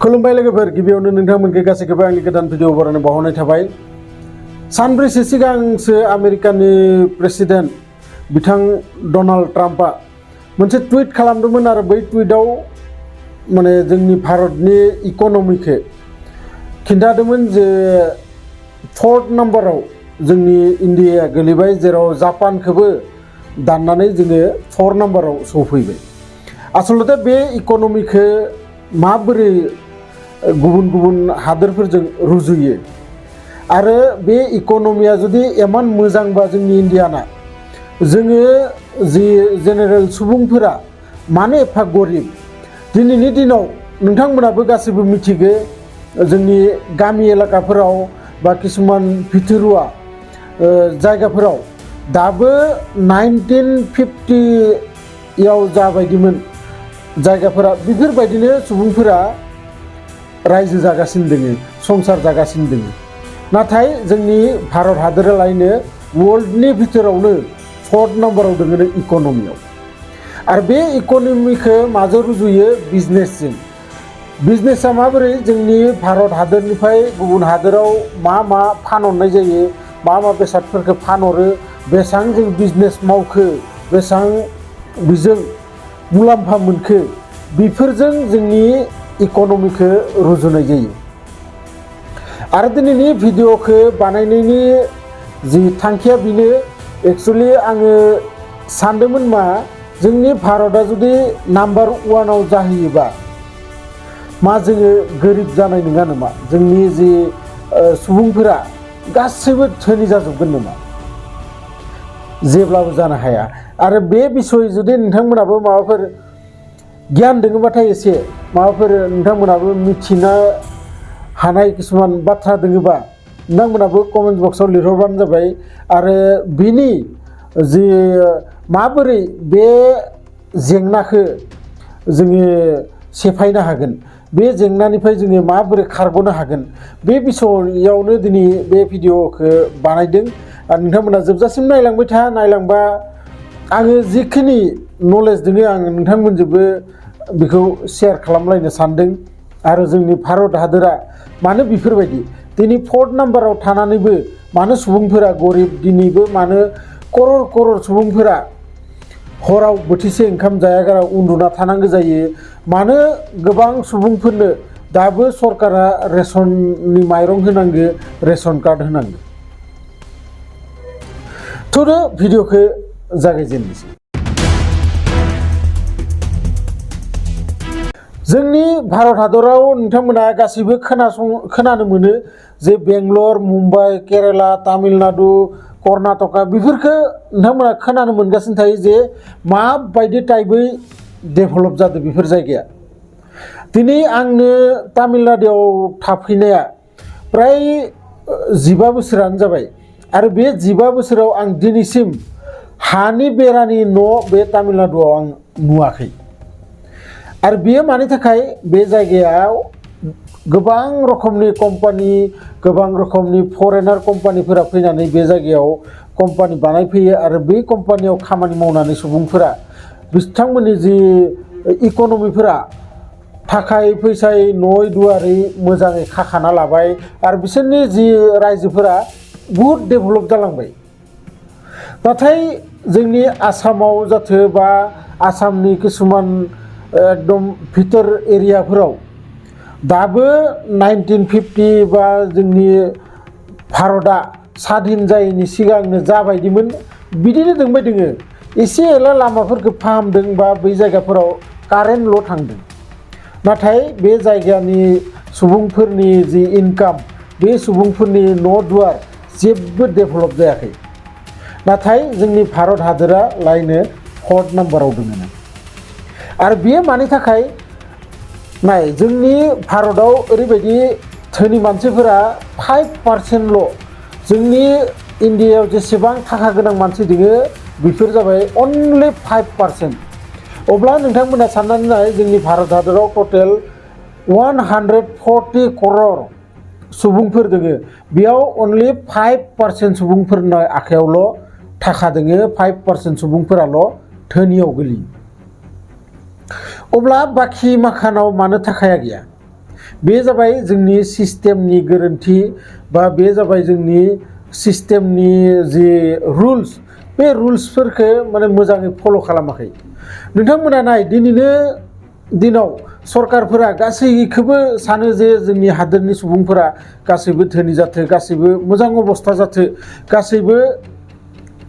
खुलुमबाय लोगोफोर गिबियावनो नोंथांमोनखौ गासैखौबो आंनि गोदान भिडिअ बरायनो बावहरनाय थाबाय। सानब्रैसो सिगांसो आमेरिकानि प्रेसिडेन्ट बिथां डनाल्ड ट्राम्पआ मोनसे टुइट खालामदोंमोन आरो बै टुइटआव माने जोंनि भारतनि इक'नमिखौ खिन्थादोंमोन जे 4th नाम्बाराव जोंनि इन्डियाया गोलैबाय, जेराव जापानखौबो दाननानै जोङो 4 नाम्बाराव सफैबाय। आसलते बे इक'नमिखौ माबोरै गुबुन गुबुन हादोरफोरजों रुजुयो आरो बे इक'नमिया जुदि इमान मोजांबा जोंनि इन्डियाना, जोङो जि जेनेरेल सुबुंफोरा मानो एफा गरिब? दिनैनि दिनाव नोंथांमोनाबो गासैबो मिथिगो जोंनि गामि एलाकाफोराव बा किसुमान भितरुवा जायगाफोराव दाबो 1950याव जाबायदिमोन जायगाफोरा बेफोरबायदिनो सुबुंफोरा रायजो जागासिनो दोङो, संसार जागासिनो दोङो। नाथाय जोंनि भारत हादोरालायनो वर्ल्डनि भितरावनो 4th नाम्बाराव दोङो इक'नमियाव। आरो बे इक'नमिखौ माजों रुजुयो? बिजनेसजों। बिजनेसा माबोरै जोंनि भारत हादोरनिफ्राय गुबुन हादोराव मा मा फानहरनाय जायो, मा मा बेसादफोरखौ फानहरो, बेसेबां जों बिजनेस मावखो, बेसेबां बिजों मुलाम्फा मोनखो, बेफोरजों जोंनि इक'नमिखौ रुजुनाय जायो। आरो दिनैनि भिडिअखौ बानायनायनि जि थांखिया बेनो, एक्सुअलि आङो सानदोंमोन मा जोंनि भारतआ जुदि नाम्बार 1आव जाहैयोबा मा जोङो गोरिब जानाय नङा नामा? जोंनि जि सुबुंफोरा गासैबो धोनि जाजोबगोन नामा? जेब्लाबो जानो हाया। आरो बे बिसय जुदि नोंथांमोनाबो माबाफोर गियान दोङोबाथाय, एसे माबाफोर नोंथांमोनाबो मिथिनो हानाय किसुमान बाथ्रा दोङोबा नोंथांमोनाबो कमेन्ट बक्सआव लिरहरबानो जाबाय। आरो बिनि जि माबोरै बे जेंनाखौ जोङो सेफायनो हागोन, बे जेंनानिफ्राय जोङो माबोरै खारग'नो हागोन, बे बिसयावनो दिनै बे भिडिअखौ बानायदों। आरो नोंथांमोना जोबजासिम नायलांबाय था। नायलांबा आङो जिखिनि नलेज दोङो आङो नोंथांमोनजोंबो बेखौ शेयार खालामलायनो सानदों। आरो जोंनि भारत हादोरा मानो बेफोरबायदि दिनै 4th नाम्बाराव थानानैबो मानो सुबुंफोरा गरिब, दिनैबो मानो करर करर सुबुंफोरा हराव बोथिसे ओंखाम जायागारा उन्दुना थानांगौ जायो, मानो गोबां सुबुंफोरनो दाबो सरकारा रेशननि माइरं होनांगो, रेशन कार्ड होनांगो। थ' भिडिअखौ जागायजेननोसै। जोंनि भारत हादराव नोंथांमोना गासैबो खोनानो मोनो जे बेंगलर, मुम्बाइ, केरेला, तामिलनाडु, कर्नाटका बेफोरखौ नोंथांमोना खोनानो मोनगासिनो थायो जे माबायदि टाइपै डेभेलप जादों बेफोर जायगाया। दिनै आंनो तामिलनाडुआव थाफैनाया प्राय 15 बोसोरानो जाबाय। आरो बे 15 बोसोराव आं दिनैसिम हानि बेरानि न' बे तामिलनाडुआव आं नुवाखै। आरो बेयो मानि थाखाय? बे जायगायाव गोबां रोखोमनि कम्पानि, गोबां रोखोमनि फरेनार कम्पानिफोरा फैनानै बे जायगायाव कम्पानि बानायफैयो। आरो बे कम्पानियाव खामानि मावनानै सुबुंफोरा बिथांमोननि जि इक'नमिफोरा थाखाय फैसाय न'य दुवारै मोजाङै खाखाना लाबाय। आरो बिसोरनि जि रायजोफोरा बुहुद डेभेलप जालांबाय। नाथाय जोंनि आसामाव जाथो बा आसामनि किसुमान एकदम भितर एरियाफोराव दाबो 1950 बा जोंनि भारतआ स्वाधीन जायैनि सिगांनो जाबायदिमोन बिदिनो दोंबाय दोङो। एसे एला लामाफोरखौ फाहामदों बा बै जायगाफोराव कारेन्टल' थांदों। नाथाय बे जायगानि सुबुंफोरनि जि इनकाम, बे सुबुंफोरनि न' दुवार जेबो डेभेलप जायाखै। नाथाय जोंनि भारत हादोरा लायनो 4th नाम्बाराव दङ। आरो बेयो मानि थाखाय? नाय, जोंनि भारतआव ओरैबायदि धोनि मानसिफोरा 5%ल'। जोंनि इन्डियायाव जेसेबां थाखा गोनां मानसि दङ बेफोर जाबाय अनलि 5%। अब्ला नोंथांमोना साननानै नाय, जोंनि भारत हादराव टटेल 140 करोड़ सुबुंफोर दोङो, बेयाव अनलि 5% सुबुंफोरनि आखायावल' थाखा दोङो, 5% सुबुंफोराल' धोनियाव गोलैयो। अब्ला बाखि माखानाव मानो थाखाया गैया? बे जाबाय जोंनि सिस्टेमनि गोरोन्थि बा बे जाबाय जोंनि सिस्टेमनि जि रुल्स बे रुल्सफोरखौ माने मोजाङै फल' खालामाखै नोंथांमोना नाय दिनैनो दिनाव सरकारफोरा गासैखौबो सानो जे जोंनि हादोरनि सुबुंफोरा गासैबो धोनि जाथों गासैबो मोजां अबस्था जाथों गासैबो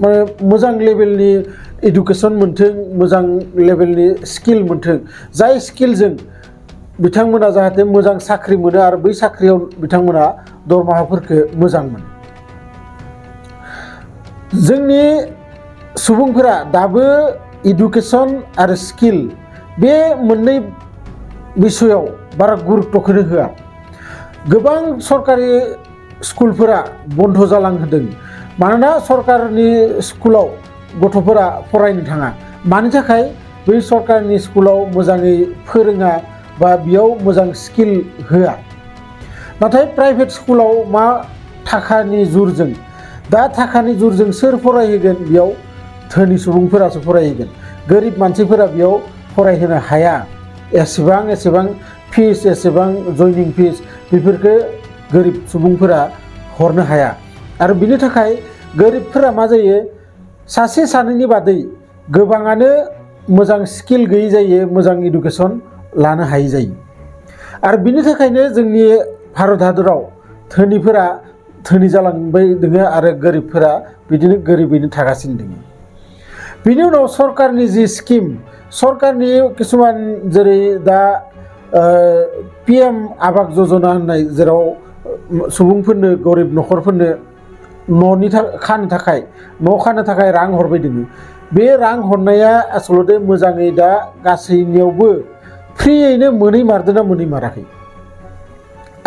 माने मोजां लेभेलनि एडुकेसन मोन्थों मोजां लेभेलनि स्किल मोन्थों जाय स्किलजों बिथांमोना जाहाथे मोजां साख्रि मोनो आरो बै साख्रियाव बिथांमोना दरमाहाफोरखौ मोजां मोनो जोंनि सुबुंफोरा दाबो एडुकेसन आरो स्किल बे मोननै बिसयाव बारा गुरुत्वखौनो होआ गोबां सरकारि स्कुलफोरा बन्द जालांहोदों मानोना सरकारनि स्कुलाव गथ'फोरा फरायनो थाङा मानि थाखाय बै सरकारनि स्कुलाव मोजाङै फोरोङा बा बेयाव मोजां स्किल होआ नाथाय प्राइभेट स्कुलाव मा थाखानि जुरजों दा थाखानि जुरजों सोर फरायहोगोन बेयाव धोनि सुबुंफोरासो फरायहोगोन गोरिब मानसिफोरा बेयाव फरायहोनो हाया एसेबां फिस एसेबां जयनिं फिस बेफोरखौ गोरिब सुबुंफोरा हरनो हाया आरो बिनि थाखाय गोरिबफोरा मा जायो सासे सानैनि बादै गोबाङानो मोजां स्किल गैयै जायो मोजां एडुकेसन लानो हायै जायो आरो बिनि थाखायनो जोंनि भारत हादराव धोनिफोरा धोनि जालांबाय दोङो आरो गोरिबफोरा बिदिनो गोरिबैनो थागासिनो दङ बिनि उनाव सरकारनि जि स्किम सरकारनि किसुमान जेरै दा PM आबास यजना होननाय जेराव सुबुंफोरनो गरिब न'खरफोरनो न'नि खानो थाखाय रां हरबाय दोङो बे रां हरनाया आसलते मोजाङै दा गासैनियावबो फ्रियैनो मोनहैमारदोंना मोनहैमाराखै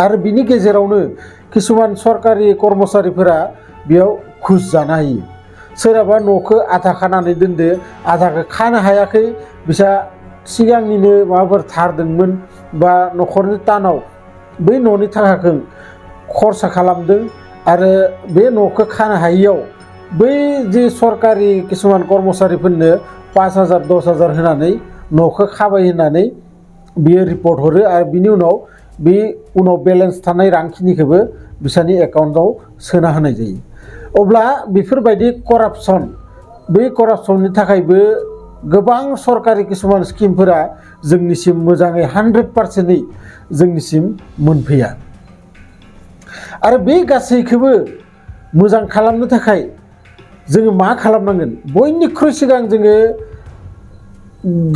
आरो बिनि गेजेरावनो किसुमान सरकारि कर्मचारिफोरा बेयाव घुस जाना होयो सोरहाबा न'खौ आधा खानानै दोनदो आधाखौ खानो हायाखै बिसा सिगांनिनो माबाफोर थारदोंमोन बा न'खरनि टानाव बै न'नि थाखाखौ खरसा खालामदों आरो बे न'खौ खानो हायियाव बै जे सरकारि किसुमान कर्मचारिफोरनो 5,000 10,000 होनानै न'खौ खाबाय होननानै बियो रिपर्ट हरो आरो बिनि उनाव बे उनाव बेलेन्स थानाय रांखिनिखौबो बिसानि एकाउन्टआव सोना होनाय जायो अब्ला बेफोरबायदि करापसन बै करापसननि थाखायबो गोबां सरकारि किसुमान स्किमफोरा जोंनिसिम मोजाङै 100%यै जोंनिसिम मोनफैया आरो बे गासैखौबो मोजां खालामनो थाखाय जोङो मा खालामनांगोन बयनिख्रुइ सिगां जोङो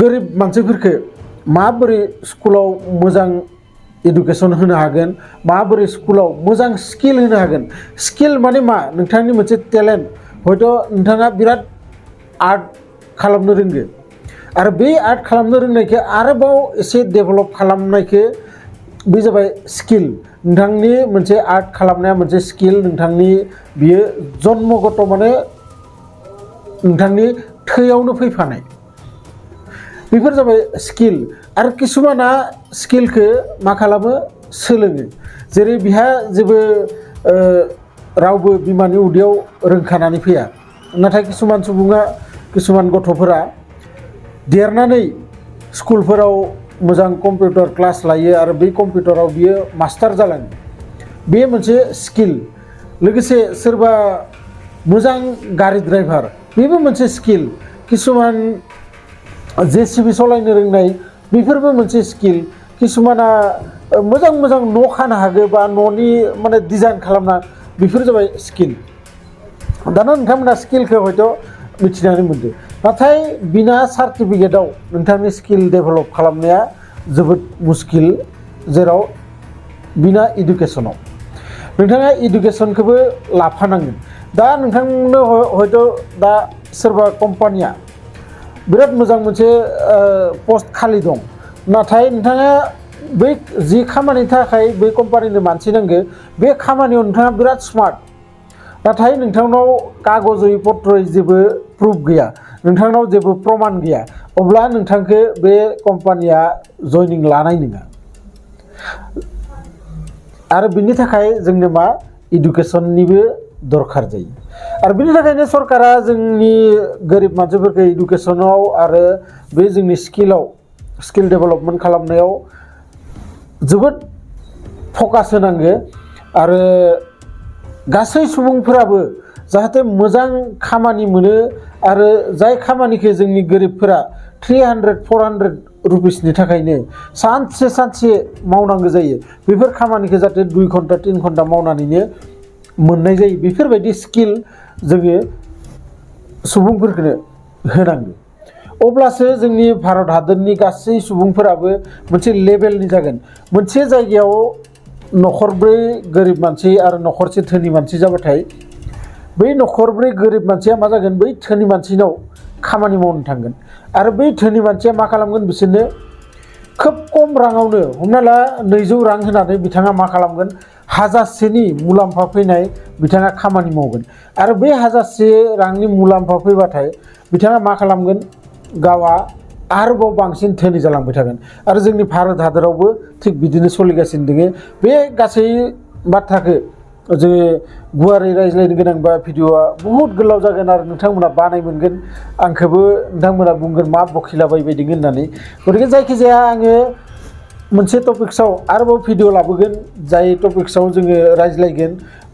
गोरिब मानसिफोरखौ माबोरै स्कुलाव मोजां एडुकेसन होनो हागोन माबोरै स्कुलाव मोजां स्किल होनो हागोन स्किल माने मा नोंथांनि मोनसे टेलेन्ट हयथ' नोंथाङा बिराद आर्ट खालामनो रोंगो आरो बे आर्ट खालामनो रोंनायखौ आरोबाव एसे डेभेलप खालामनायखौ बे जाबाय स्किल नोंथांनि मोनसे आर्ट खालामनाया मोनसे स्किल नोंथांनि बियो जन्मगत माने नोंथांनि थैयावनो फैफानाय बेफोर जाबाय स्किल आरो किसुमाना स्किलखौ मा खालामो सोलोङो जेरै बिहा जेबो रावबो बिमानि उदैयाव रोंखानानै फैया नाथाय किसुमान सुबुङा किसुमान गथ'फोरा देरनानै स्कुलफोराव मोजां कम्पिउटार क्लास लायो आरो बै कम्पिउटाराव बियो मास्टार जालाङो बे मोनसे स्किल लोगोसे सोरबा मोजां गारि ड्राइभार बेबो मोनसे स्किल किसुमान JCB सालायनो रोंनाय बेफोरबो मोनसे स्किल किसुमाना मोजां न' खानो हागो बा न'नि माने डिजाइन खालामना बेफोर जाबाय स्किल दाना नोंथांमोना स्किलखौ हयथ' मिथिनानै मोनदो नाथाय बिना सार्टिफिकेटआव नोंथांनि स्किल डेभेलप खालामनाया जोबोद मुस्किल जेराव बिना एडुकेसनाव नोंथाङा एडुकेसनखौबो लाफानांगोन दा नोंथांनो हयथ' दा सोरबा कम्पानिया बिराद मोजां मोनसे पस्ट खालि दं नाथाय नोंथाङा बै जि खामानिनि थाखाय बै कम्पानिनो मानसि नांगो बे खामानियाव नोंथाङा बिराद स्मार्ट नाथाय नोंथांनाव कागजै पत्रयै जेबो प्रुफ गैया नोंथांनाव जेबो प्रमाण गैया अब्ला नोंथांखौ बे कम्पानिया जयनिं लानाय नङा आरो बिनि थाखाय जोंनो मा एडुकेसननिबो दरखार जायो आरो बिनि थाखायनो सरकारा जोंनि गोरिब मानसिफोरखौ एडुकेसनाव आरो बे जोंनि स्किल डेभेलपमेन्ट खालामनायाव जोबोद फकास होनांगो आरो गासै सुबुंफोराबो जाहाथे मोजां खामानि मोनो आरो जाय खामानिखौ जोंनि गोरिबफोरा 300-400 रुपिसनि थाखायनो सानसे मावनांगौ जायो बेफोर खामानिखौ जाहाथे 2 घन्टा 3 घन्टा मावनानैनो मोननाय जायो बेफोरबायदि स्किल जोङो सुबुंफोरनो होनांगौ अब्लासो जोंनि भारत हादरनि गासै सुबुंफोराबो मोनसे लेभेलनि जागोन मोनसे जायगायाव नखरब्रै गोरिब मानसि आरो नखरसे धोनि मानसि जाबाथाय बै नखरब्रै गोरिब मानसिया मा जागोन बै धोनि मानसिनाव खामानि मावनो थांगोन आरो बै धोनि मानसिया मा खालामगोन बिसोरनो खोब खम राङावनो हमना ला 200 रां होनानै बिथाङा मा खालामगोन हाजारसेनि मुलाम्फा फैनाय बिथाङा खामानि मावगोन आरो बे हाजारसे रांनि मुलाम्फा फैबाथाय बिथाङा मा खालामगोन गावा आरोबाव बांसिन धोनि जालांबाय थागोन आरो जोंनि भारत हादरावबो थिग बिदिनो सोलिगासिनो दङ बे गासै बाथ्राखौ जोङो गुवारै रायज्लायनो गोनांबा भिडिअआ बहुत गोलाव जागोन आरो नोंथांमोना बानाय मोनगोन आंखौबो नोंथांमोना बुंगोन मा बखिलाबाय बायदि होननानै गतिके जायखिजाया आङो मोनसे टपिक्सआव आरोबाव भिडिअ लाबोगोन जाय टपिक्सआव जोङो रायज्लायगोन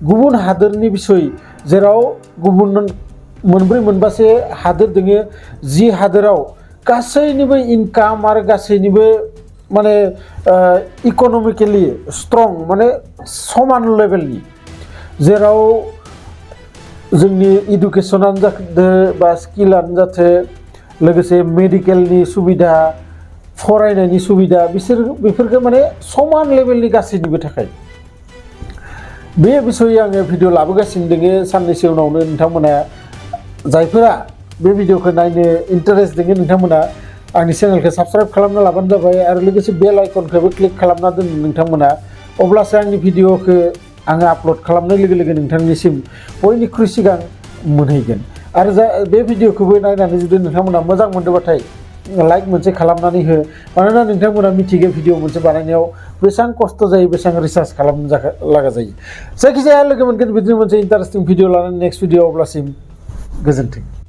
गुबुन हादोरनि बिसय जेराव गुबुन मोनब्रै मोनबासे हादोर दोङो जि हादोराव गासैनिबो इनकाम आरो गासैनिबो माने इक'नमिकेलि स्ट्रं माने समान लेभेलनि जेराव जोंनि इडुकेसनानो जाथों बा स्किलानो जाथों लोगोसे मेडिकेलनि सुबिदा फरायनायनि सुबिदा बेफोरखौ माने समान लेभेलनि गासैनिबो थाखाय बे बिसयै आङो भिडिअ लाबोगासिनो दङ साननैसो उनावनो नोंथांमोना जायफोरा बे भिडिअखौ नायनो इन्टारेस्ट दङ नोंथांमोना आंनि चेनेलखौ साबस्क्राइब खालामना लाबानो जाबाय आरो लोगोसे बेल आइकनखौबो क्लिक खालामना दोन नोंथांमोना अब्लासो आंनि भिडिअखौ आङो आपल'ड खालामनाय लोगो लोगो नोंथांनिसिम बयनिख्रुइ सिगां मोनहैगोन आरो बे भिडिअखौबो नायनानै जुदि नोंथांमोना मोजां मोनदोंबाथाय लाइक मोनसे खालामनानै हो मानोना नोंथांमोना मिथिगौ भिडिअ मोनसे बानायनायाव बेसेबां खस्थ' जायो बेसेबां रिसार्च खालामनो लागा जायो जायखिजाया लोगो मोनगोन बिदिनो मोनसे इन्टारेस्टिं भिडिअ लानानै नेक्स्ट भिडिअ अब्लासिम गोजोन्थों।